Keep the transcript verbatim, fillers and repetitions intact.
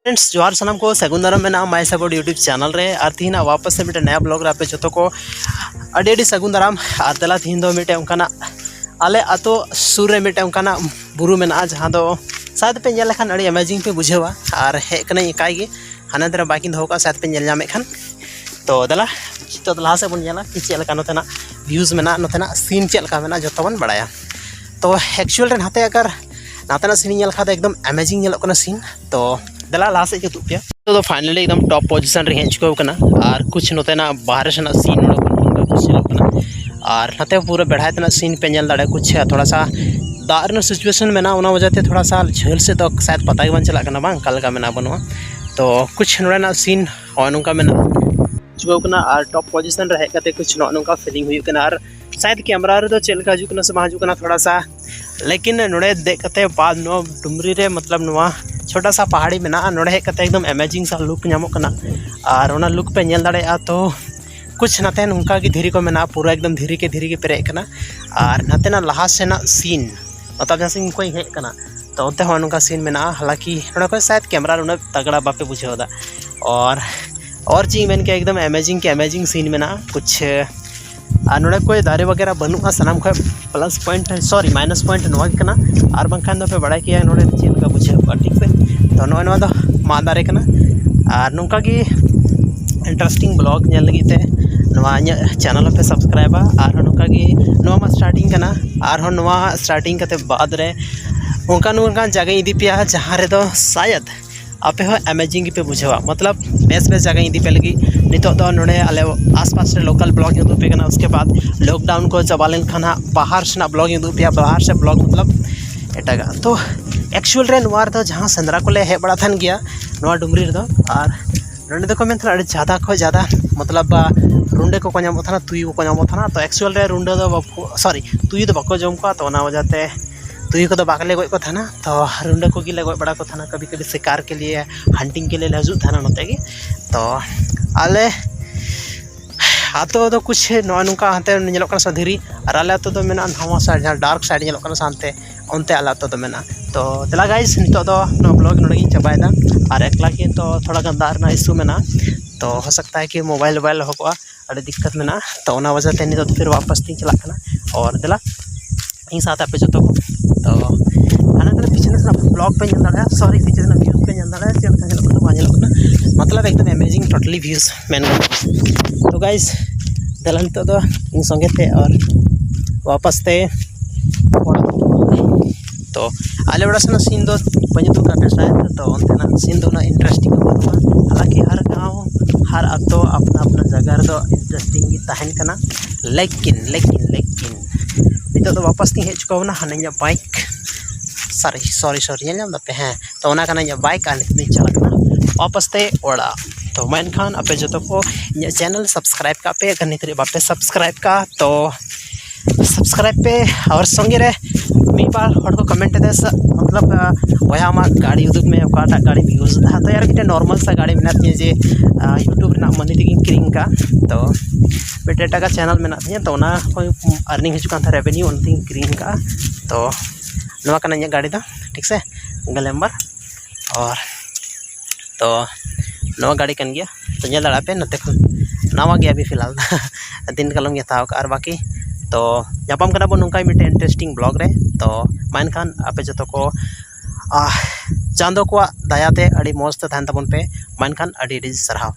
Friends, ᱡᱚᱦᱟᱨ ᱥᱟᱱᱟᱢ ᱠᱚ, ᱥᱟᱹᱜᱩᱱ ᱫᱟᱨᱟᱢ ᱢᱮᱱᱟᱜᱼᱟ My Support YouTube channel ᱨᱮ᱾ ᱟᱨ ᱛᱤᱦᱤᱧᱟᱜ ᱣᱟᱯᱟᱥ ᱛᱮ ᱢᱤᱫᱴᱮᱱ ᱱᱟᱭᱟ vlog ᱨᱮ ᱟᱯᱮ ᱡᱚᱛᱚ ᱠᱚ ᱟᱹᱰᱤ ᱟᱹᱰᱤ ᱥᱟᱹᱜᱩᱱ ᱫᱟᱨᱟᱢ᱾ ᱟᱨ ᱫᱮᱞᱟ, ᱛᱤᱦᱤᱧ ᱫᱚ ᱢᱤᱫᱴᱮᱱ ᱚᱱᱠᱟᱱᱟᱜ ᱟᱞᱮ ᱟᱛᱳ ᱥᱩᱨ ᱨᱮ ᱢᱤᱫᱴᱮᱱ ᱚᱱᱠᱟᱱᱟᱜ ᱵᱩᱨᱩ ᱢᱮᱱᱟᱜᱼᱟ, ᱡᱟᱦᱟᱸ ᱫᱚ ᱥᱟᱭᱟᱫ ᱯᱮ ᱧᱮᱞ ᱞᱮᱠᱷᱟᱱ ᱟᱹᱰᱤ amazing ᱯᱮ ᱵᱩᱡᱷᱟᱹᱣᱟ᱾ ᱟᱨ ᱦᱮᱡ ᱠᱟᱹᱱᱟᱹᱧ ᱮᱠᱟᱭ ᱜᱮ, ᱦᱟᱱᱟ ᱫᱷᱟᱨᱮ ᱵᱟᱭᱤᱠ ᱤᱧ ᱫᱚᱦᱚ ᱠᱟᱜᱼᱟ, ᱥᱟᱭᱟᱫ ᱯᱮ ᱧᱮᱞ ᱧᱟᱢᱮᱫ ᱠᱷᱟᱱ᱾ ᱛᱚ ᱫᱮᱞᱟ, ᱱᱤᱛᱚᱜ ᱫᱚ ᱞᱟᱦᱟ ᱥᱮᱫ ᱵᱚᱱ ᱧᱮᱞᱟ ᱠᱤ ᱪᱮᱫ ᱞᱮᱠᱟ ᱱᱚᱛᱮᱱᱟᱜ views ᱢᱮᱱᱟᱜᱼᱟ, ᱱᱚᱛᱮᱱᱟᱜ scene ᱪᱮᱫ ᱞᱮᱠᱟ ᱢᱮᱱᱟᱜᱼᱟ, ᱡᱚᱛᱚ ᱵᱚᱱ ᱵᱟᱲᱟᱭᱟ᱾ ᱛᱚ actual ᱨᱮ ᱱᱟᱛᱮ ᱟᱜᱟᱨ ᱱᱟᱛᱮᱱᱟᱜ scene ᱤᱧ ᱧᱮᱞ ᱠᱷᱟᱱ ᱫᱚ ᱮᱠᱫᱚᱢ amazing ᱧᱮᱞᱚᱜ ᱠᱟᱱᱟ scene᱾ ᱛᱚ ᱫᱮᱞᱟ, ᱞᱟᱦᱟ ᱥᱮᱫ ᱜᱮ ᱩᱫᱩᱜ ᱯᱮᱭᱟ᱾ ᱱᱤᱛᱚᱜ ᱫᱚ finally ᱮᱠᱫᱚᱢ top position ᱨᱮ ᱦᱮᱡ ᱪᱩᱠᱟᱹᱣ ᱠᱟᱱᱟ᱾ ᱟᱨ ᱠᱩᱪᱷ ᱱᱚᱛᱮᱱᱟᱜ ᱵᱟᱦᱨᱮ ᱥᱮᱱᱟᱜ scene ᱱᱚᱰᱮ ᱠᱷᱚᱱ ᱱᱚᱝᱠᱟ ᱠᱩᱪᱷ ᱧᱮᱞᱚᱜ ᱠᱟᱱᱟ᱾ ᱟᱨ ᱱᱟᱛᱮ ᱯᱩᱨᱟᱹ ᱵᱮᱲᱦᱟᱭ ᱛᱮᱱᱟᱜ scene ᱯᱮ ᱧᱮᱞ ᱫᱟᱲᱮᱭᱟᱜᱼᱟ᱾ ᱠᱩᱪᱷ ᱛᱷᱚᱲᱟ ᱥᱟ ᱫᱟᱜ ᱨᱮᱱᱟᱜ situation ᱢᱮᱱᱟᱜᱼᱟ, ᱚᱱᱟ ᱣᱟᱡᱟᱛᱮ ᱛᱷᱚᱲᱟ ᱥᱟ ᱡᱷᱟᱹᱞ ᱥᱮᱫ ᱫᱚ ᱥᱟᱭᱟᱫ ᱯᱟᱛᱟ ᱜᱮ ᱵᱟᱝ ᱪᱟᱞᱟᱜ ᱠᱟᱱᱟ, ᱵᱟᱝ ᱚᱠᱟ ᱞᱮᱠᱟ ᱢᱮᱱᱟᱜᱼᱟ ᱵᱟᱹᱱᱩᱜᱼᱟ᱾ ᱛᱚ ᱠᱩᱪᱷ ᱱᱚᱰᱮᱱᱟᱜ scene ᱦᱚᱸᱜᱼᱚ ᱱᱚᱝᱠᱟ ᱢᱮᱱᱟᱜᱼᱟ, ᱪᱩᱠᱟᱹᱣ ᱠᱟᱱᱟ᱾ ᱟᱨ top position ᱨᱮ ᱦᱮᱡ ᱠᱟᱛᱮ ᱠᱩᱪᱷ ᱱᱚᱜᱼᱚ ᱱᱚᱝᱠᱟ feeling ᱦᱩᱭᱩᱜ ᱠᱟᱱᱟ᱾ ᱟᱨ ᱥᱟᱭᱟᱫ camera ᱨᱮᱫᱚ ᱪᱮᱫ ᱞᱮᱠᱟ ᱦᱤᱡᱩᱜ ᱠᱟᱱᱟ ᱥᱮ ᱵᱟᱝ ᱦᱤᱡᱩᱜ ᱠᱟᱱᱟ ᱛᱷᱚᱲᱟ ᱥᱟ, ᱞᱮᱠᱤᱱ ᱱᱚᱰᱮ ᱫᱮᱡ ᱠᱟᱛᱮ ᱵᱟᱫ ᱱᱚᱣᱟ ᱰᱩᱢᱨᱤ ᱨᱮ, ᱢᱚᱛᱞᱚᱵ ᱱᱚᱣᱟ ᱪᱷᱳᱴᱟ ᱥᱟ ᱯᱟᱦᱟᱲᱤ ᱢᱮᱱᱟᱜᱼᱟ, ᱱᱚᱰᱮ ᱦᱮᱡ ᱠᱟᱛᱮ ᱮᱠᱫᱚᱢ amazing ᱥᱟ look ᱧᱟᱢᱚᱜ ᱠᱟᱱᱟ᱾ ᱟᱨ ᱚᱱᱟ look ᱯᱮ ᱧᱮᱞ ᱫᱟᱲᱮᱭᱟᱜᱼᱟ᱾ ᱛᱚ ᱠᱩᱪᱷ ᱱᱟᱛᱮ ᱱᱚᱝᱠᱟ ᱜᱮ ᱫᱷᱤᱨᱤ ᱠᱚ ᱢᱮᱱᱟᱜᱼᱟ, ᱯᱩᱨᱟᱹ ᱮᱠᱫᱚᱢ ᱫᱷᱤᱨᱤ ᱜᱮ ᱫᱷᱤᱨᱤ ᱜᱮ ᱯᱮᱨᱮᱡ ᱠᱟᱱᱟ᱾ ᱟᱨ ᱱᱟᱛᱮᱱᱟᱜ ᱞᱟᱦᱟ ᱥᱮᱱᱟᱜ scene, ᱢᱚᱛᱞᱚᱵ ᱡᱟᱦᱟᱸ ᱥᱮᱫ ᱠᱷᱚᱱ ᱦᱮᱡ ᱠᱟᱱᱟ, ᱛᱚ ᱚᱱᱛᱮ ᱦᱚᱸ ᱱᱚᱝᱠᱟ scene ᱢᱮᱱᱟᱜᱼᱟ᱾ ᱦᱟᱞᱟᱸᱠᱤ ᱱᱚᱰᱮ ᱠᱷᱚᱱ ᱥᱟᱭᱟᱫ camera ᱨᱮ ᱩᱱᱟᱹᱜ ᱛᱟᱜᱲᱟ ᱵᱟᱯᱮ ᱵᱩᱡᱷᱟᱹᱣ ᱮᱫᱟ᱾ ᱟᱨ ᱚᱨ ᱪᱮᱫ ᱤᱧ ᱢᱮᱱ ᱠᱮᱭᱟ, ᱮᱠᱫᱚᱢ amazing ᱠᱮ amazing scene ᱢᱮᱱᱟᱜᱼᱟ᱾ ᱠᱩᱪᱷ ᱟᱨ ᱱᱚᱰᱮ ᱠᱚᱭ ᱫᱟᱨᱮ ᱵᱟᱜᱮᱨᱟ ᱵᱟᱹᱱᱩᱜᱼᱟ, ᱥᱟᱱᱟᱢ ᱠᱷᱚᱱ plus point, sorry, minus point ᱱᱚᱣᱟ ᱜᱮ ᱠᱟᱱᱟ᱾ ᱟᱨ ᱵᱟᱝᱠᱷᱟᱱ ᱫᱚ ᱯᱮ ᱵᱟᱲᱟᱭ ᱠᱮᱭᱟ ᱱᱚᱰᱮ ᱪᱮᱫ ᱞᱮᱠᱟ ᱵᱩᱡᱷᱟᱹᱣ ᱠᱚᱜᱼᱟ, ᱴᱷᱤᱠ ᱥᱮ? ᱛᱚ ᱱᱚᱜᱼᱚᱭ ᱱᱚᱣᱟ ᱫᱚ ᱢᱟᱫ ᱫᱟᱨᱮ ᱠᱟᱱᱟ᱾ ᱟᱨ ᱱᱚᱝᱠᱟ ᱜᱮ interesting vlog ᱧᱮᱞ ᱞᱟᱹᱜᱤᱫ ᱛᱮ ᱱᱚᱣᱟ ᱤᱧᱟᱹᱜ channel ᱦᱚᱸᱯᱮ subscribeᱟ᱾ ᱟᱨᱦᱚᱸ ᱱᱚᱝᱠᱟ ᱜᱮ ᱱᱚᱣᱟ ᱢᱟ starting ᱠᱟᱱᱟ, ᱟᱨᱦᱚᱸ ᱱᱚᱣᱟ starting ᱠᱟᱛᱮ ᱵᱟᱫ ᱨᱮ ᱚᱱᱠᱟᱱ ᱚᱱᱠᱟᱱ ᱡᱟᱭᱜᱟᱧ ᱤᱫᱤ ᱯᱮᱭᱟ ᱡᱟᱦᱟᱸ ᱨᱮᱫᱚ ᱥᱟᱭᱟᱫ ᱟᱯᱮ ᱦᱚᱸ amazing ᱜᱮᱯᱮ ᱵᱩᱡᱷᱟᱹᱣᱟ᱾ ᱢᱚᱛᱞᱚᱵ ᱵᱮᱥ ᱵᱮᱥ ᱡᱟᱭᱜᱟᱧ ᱤᱫᱤ ᱯᱮ ᱞᱟᱹᱜᱤᱫ᱾ ᱱᱤᱛᱚᱜ ᱫᱚ ᱱᱚᱰᱮ ᱟᱞᱮ ᱟᱥᱯᱟᱥ ᱨᱮ local vlog ᱤᱧ ᱩᱫᱩᱜ ᱯᱮ ᱠᱟᱱᱟ᱾ ᱩᱥᱠᱮ ᱵᱟᱫ lockdown ᱠᱚ ᱪᱟᱵᱟ ᱞᱮᱱᱠᱷᱟᱱ ᱦᱟᱸᱜ ᱵᱟᱦᱟᱨ ᱥᱮᱱᱟᱜ vlog ᱤᱧ ᱩᱫᱩᱜ ᱯᱮᱭᱟ, ᱵᱟᱦᱟᱨ ᱥᱮ vlog ᱢᱚᱛᱞᱚᱵ ᱮᱴᱟᱜᱟᱜ᱾ ᱛᱚ actual ᱨᱮ ᱱᱚᱣᱟ ᱨᱮᱫᱚ ᱡᱟᱦᱟᱸ ᱥᱮᱸᱫᱽᱨᱟ ᱠᱚᱞᱮ ᱦᱮᱡ ᱵᱟᱲᱟᱜ ᱛᱟᱦᱮᱱ ᱜᱮᱭᱟ ᱱᱚᱣᱟ ᱰᱩᱝᱨᱤ ᱨᱮᱫᱚ᱾ ᱟᱨ ᱱᱚᱸᱰᱮ ᱫᱚᱠᱚ ᱢᱮᱱ ᱛᱟᱦᱮᱱᱟ ᱟᱹᱰᱤ ᱡᱟᱫᱟ ᱠᱷᱚᱱ ᱡᱟᱫᱟ, ᱢᱚᱛᱞᱚᱵ ᱨᱩᱸᱰᱟᱹ ᱠᱚᱠᱚ ᱧᱟᱢᱚᱜ ᱛᱟᱦᱮᱱᱟ, ᱛᱩᱭᱩ ᱠᱚᱠᱚ ᱧᱟᱢᱚᱜ ᱛᱟᱦᱮᱱᱟ᱾ ᱛᱚ actual ᱨᱮ ᱨᱩᱸᱰᱟᱹ ᱫᱚ ᱵᱟᱠᱚ, sorry, ᱛᱩᱭᱩ ᱫᱚ ᱵᱟᱠᱚ ᱡᱚᱢ ᱠᱚᱣᱟ᱾ ᱛᱚ ᱚᱱᱟ ᱣᱟᱡᱟᱛᱮ ᱛᱩᱭᱩ ᱠᱚᱫᱚ ᱵᱟᱞᱮ ᱜᱚᱡ ᱠᱚ ᱛᱟᱦᱮᱱᱟ, ᱛᱚ ᱨᱩᱸᱰᱟᱹ ᱠᱚᱜᱮ ᱞᱮ ᱜᱚᱡ ᱵᱟᱲᱟ ᱠᱚ ᱛᱟᱦᱮᱱᱟ᱾ ᱠᱟᱵᱷᱤ ᱠᱟᱵᱷᱤ ᱥᱤᱠᱟᱨ ᱠᱮ ᱞᱤᱭᱮ, hunting ᱠᱮ ᱞᱤᱭᱮ ᱞᱮ ᱦᱤᱡᱩᱜ ᱛᱟᱦᱮᱱᱟ ᱱᱚᱛᱮ ᱜᱮ᱾ ᱛᱚ ᱟᱞᱮ ᱟᱛᱳ ᱫᱚ ᱠᱩᱪᱷ ᱱᱚᱜᱼᱚᱭ ᱱᱚᱝᱠᱟ ᱦᱟᱱᱛᱮ ᱧᱮᱞᱚᱜ ᱠᱟᱱᱟ ᱥᱮ ᱫᱷᱤᱨᱤ, ᱟᱨ ᱟᱞᱮ ᱟᱛᱳ ᱫᱚ ᱢᱮᱱᱟᱜᱼᱟ ᱱᱟᱣᱟ side, ᱡᱟᱦᱟᱸ dark side ᱧᱮᱞᱚᱜ ᱠᱟᱱᱟ ᱥᱮ ᱦᱟᱱᱛᱮ, ᱚᱱᱛᱮ ᱟᱞᱮ ᱟᱛᱳ ᱫᱚ ᱢᱮᱱᱟᱜᱼᱟ᱾ ᱛᱚ ᱫᱮᱞᱟ guys, ᱱᱤᱛᱚᱜ ᱫᱚ ᱱᱚᱣᱟ vlog ᱱᱚᱰᱮ ᱜᱤᱧ ᱪᱟᱵᱟᱭᱮᱫᱟ᱾ ᱟᱨ ᱛᱚ ᱛᱷᱚᱲᱟ ᱜᱟᱱ ᱫᱟᱜ ᱨᱮᱱᱟᱜ ᱤᱥᱩ ᱢᱮᱱᱟᱜᱼᱟ᱾ ᱛᱚ ᱦᱳ ᱥᱟᱠᱛᱟ ᱦᱟᱭ ᱠᱤ ᱢᱳᱵᱟᱭᱤᱞ ᱢᱳᱵᱟᱭᱤᱞ ᱞᱚᱦᱚᱫᱚᱜᱼᱟ, ᱟᱹᱰᱤ ᱫᱤᱠᱠᱟᱛ ᱢᱮᱱᱟᱜᱼᱟ᱾ ᱛᱚ ᱚᱱᱟ ᱣᱟᱡᱟ ᱛᱮ ᱱᱤᱛᱚᱜ ᱫᱚ ᱯᱷᱤᱨ ᱣᱟᱯᱟᱥ ᱛᱤᱧ ᱪᱟᱞᱟᱜ ᱠᱟᱱᱟ᱾ ᱟᱨ ᱫᱮᱞᱟ ᱤᱧ ᱥᱟᱶᱛᱮ ᱟᱯᱮ ᱡᱚᱛᱚ ᱠᱚ᱾ ᱛᱚ ᱦᱟᱱᱟ ᱛᱤᱱᱟᱹᱜ ᱯᱤᱪᱷᱮ ᱥᱮᱱᱟᱜ ᱵᱞᱚᱜ ᱯᱮ ᱧᱮᱞ ᱫᱟᱲᱮᱭᱟᱜᱼᱟ, ᱥᱚᱨᱤ, ᱯᱤᱪᱷᱮ ᱥᱮᱱᱟᱜ ᱵᱷᱤᱭᱩ ᱯᱮ ᱧᱮᱞ ᱫᱟᱲᱮᱭᱟᱜᱼᱟ, ᱪᱮᱫ ᱞᱮᱠᱟ ᱧᱮᱞᱚᱜ ᱠᱟᱱᱟ ᱵᱟᱝ ᱧᱮᱞᱚᱜ ᱠᱟᱱᱟ, ᱢᱚᱛᱞᱚᱵ ᱮᱠᱫᱚᱢ ᱮᱢᱮᱡᱤᱝ ᱴᱳᱴᱟᱞᱤ ᱵᱷᱤᱭᱩᱥ ᱢᱮᱱ ᱜᱟᱱᱚᱜᱼᱟ᱾ ᱛᱚ ᱜᱟᱭᱥ, ᱫᱮᱞᱟ ᱱᱤᱛᱚᱜ ᱫᱚ ᱤᱧ ᱥᱚᱸᱜᱮ ᱛᱮ ᱟᱨ ᱣᱟᱯᱟᱥ ᱛᱮ ᱚᱲᱟᱜ᱾ ᱛᱚ ᱟᱞᱮ ᱚᱲᱟᱜ ᱥᱮᱱᱟᱜ ᱥᱤᱱ ᱫᱚ ᱵᱟᱹᱧ ᱩᱫᱩᱜ ᱠᱟᱜ ᱯᱮᱭᱟ ᱥᱟᱭᱮᱫ, ᱛᱚ ᱚᱱᱛᱮᱱᱟᱜ ᱥᱤᱱ ᱫᱚ ᱩᱱᱟᱹᱜ ᱤᱱᱴᱟᱨᱮᱥᱴᱤᱝ ᱫᱚ ᱵᱟᱹᱱᱩᱜᱼᱟ᱾ ᱦᱟᱞᱟᱝᱠᱤ ᱦᱟᱨ ᱜᱟᱶ ᱦᱟᱨ ᱟᱛᱳ ᱟᱯᱱᱟ ᱟᱯᱱᱟ ᱡᱟᱭᱜᱟ ᱨᱮᱫᱚ ᱤᱱᱴᱟᱨᱮᱥᱴᱤᱝ ᱜᱮ ᱛᱟᱦᱮᱱ ᱠᱟᱱᱟ᱾ ᱞᱮᱠᱤᱱ ᱞᱮᱠᱤᱱ ᱞᱮᱠᱤᱱ ᱱᱤᱛᱚᱜ ᱫᱚ ᱣᱟᱯᱟᱥ ᱛᱤᱧ ᱦᱮᱡ ᱪᱩᱠᱟᱹᱣ ᱠᱟᱱᱟ ᱦᱟᱱᱮ ᱤᱧᱟᱹᱜ ᱵᱟᱭᱤᱠ᱾ ᱥᱚᱨᱤ ᱥᱚᱨᱤ ᱥᱚᱨᱤ ᱧᱮᱞ ᱧᱟᱢ ᱫᱟᱯᱮ? ᱦᱮᱸ, ᱛᱚ ᱚᱱᱟ ᱠᱟᱱᱟ ᱤᱧᱟᱹᱜ ᱵᱟᱭᱤᱠ ᱟᱨ ᱱᱤᱛᱚᱜ ᱫᱚᱧ ᱪᱟᱞᱟᱜ ᱠᱟᱱᱟ ᱣᱟᱯᱟᱥ ᱛᱮ ᱚᱲᱟᱜ᱾ ᱛᱚ ᱢᱮᱱᱠᱷᱟᱱ ᱟᱯᱮ ᱡᱚᱛᱚ ᱠᱚ ᱤᱧᱟᱹᱜ ᱪᱮᱱᱮᱞ ᱥᱟᱵᱥᱠᱨᱟᱭᱤᱵᱽ ᱠᱟᱜ ᱯᱮ, ᱟᱨ ᱱᱤᱛ ᱨᱮ ᱵᱟᱯᱮ ᱥᱟᱵᱥᱠᱨᱟᱭᱤᱵᱽ ᱠᱟᱜᱼᱟ ᱛᱚ ᱥᱟᱵᱥᱠᱨᱟᱭᱤᱵᱽ ᱯᱮ᱾ ᱟᱨ ᱥᱚᱸᱜᱮ ᱨᱮ ᱢᱤᱫ ᱵᱟᱨ ᱦᱚᱲ ᱠᱚ ᱠᱚᱢᱮᱱᱴ ᱮᱫᱟ, ᱥᱟ- ᱢᱚᱛᱞᱚᱵ ᱟ, ᱵᱚᱭᱦᱟ ᱟᱢᱟᱜ ᱜᱟᱹᱰᱤ ᱩᱫᱩᱜ ᱢᱮ, ᱚᱠᱟᱴᱟᱜ ᱜᱟᱹᱰᱤᱢ ᱤᱭᱩᱡᱽ ᱮᱫᱟ? ᱛᱚ ᱭᱟᱨ ᱢᱤᱫᱴᱮᱱ ᱱᱚᱨᱢᱟᱞ ᱥᱟ ᱜᱟᱹᱰᱤ ᱢᱮᱱᱟᱜ ᱛᱤᱧᱟᱹ ᱡᱮ ᱟ, ᱭᱩᱴᱩᱵᱽ ᱨᱮᱱᱟᱜ ᱢᱟᱹᱱᱤ ᱛᱮᱜᱮᱧ ᱠᱤᱨᱤᱧ ᱟᱠᱟᱫᱼᱟ᱾ ᱛᱚ ᱢᱤᱫᱴᱮᱱ ᱮᱴᱟᱜᱟᱜ ᱪᱮᱱᱮᱞ ᱢᱮᱱᱟᱜ ᱛᱤᱧᱟᱹ, ᱛᱚ ᱚᱱᱟ ᱠᱷᱚᱱ ᱟᱨᱱᱤᱝ ᱦᱤᱡᱩᱜ ᱠᱟᱱ ᱛᱟᱦᱮᱸᱫ, ᱨᱮᱵᱷᱮᱱᱤᱭᱩ, ᱚᱱᱟᱛᱮᱧ ᱠᱤᱨᱤᱧ ᱟᱠᱟᱫᱼᱟ᱾ ᱛᱚ ᱱᱚᱣᱟ ᱠᱟᱱᱟ ᱤᱧᱟᱹᱜ ᱜᱟᱹᱰᱤ ᱫᱚ, ᱴᱷᱤᱠ ᱥᱮ, ᱜᱞᱮᱢᱵᱟᱨ᱾ ᱟᱨ ᱛᱚ ᱱᱚᱣᱟ ᱜᱟᱹᱰᱤ ᱠᱟᱱ ᱜᱮᱭᱟ, ᱛᱚ ᱧᱮᱞ ᱫᱟᱲᱮᱭᱟᱜ ᱯᱮ ᱱᱚᱛᱮ ᱠᱷᱚᱱ, ᱱᱟᱣᱟ ᱜᱮᱭᱟ ᱟᱹᱵᱤ ᱯᱷᱤᱞᱦᱟᱞ᱾ ᱫᱤᱱ ᱠᱟᱞᱚᱢ ᱜᱮ ᱦᱟᱛᱟᱣ ᱠᱟᱜᱼᱟ᱾ ᱟᱨ ᱵᱟᱹᱠᱤ ᱛᱚ ᱧᱟᱯᱟᱢ ᱠᱟᱱᱟ ᱵᱚᱱ ᱱᱚᱝᱠᱟ ᱢᱤᱫᱴᱮᱱ ᱤᱱᱴᱟᱨᱮᱥᱴᱤᱝ ᱵᱞᱚᱜ ᱨᱮ᱾ ᱛᱚ ᱢᱟ ᱮᱱᱠᱷᱟᱱ ᱟᱯᱮ ᱡᱚᱛᱚ ᱠᱚ ᱟᱦ, ᱪᱟᱸᱫᱚ ᱠᱚᱣᱟᱜ ᱫᱟᱭᱟᱛᱮ ᱟᱹᱰᱤ ᱢᱚᱡᱽ ᱛᱮ ᱛᱟᱦᱮᱱ ᱛᱟᱵᱚᱱ ᱯᱮ᱾ ᱢᱟ ᱮᱱᱠᱷᱟᱱ ᱟᱹᱰᱤ ᱟᱹᱰᱤ ᱥᱟᱨᱦᱟᱣ᱾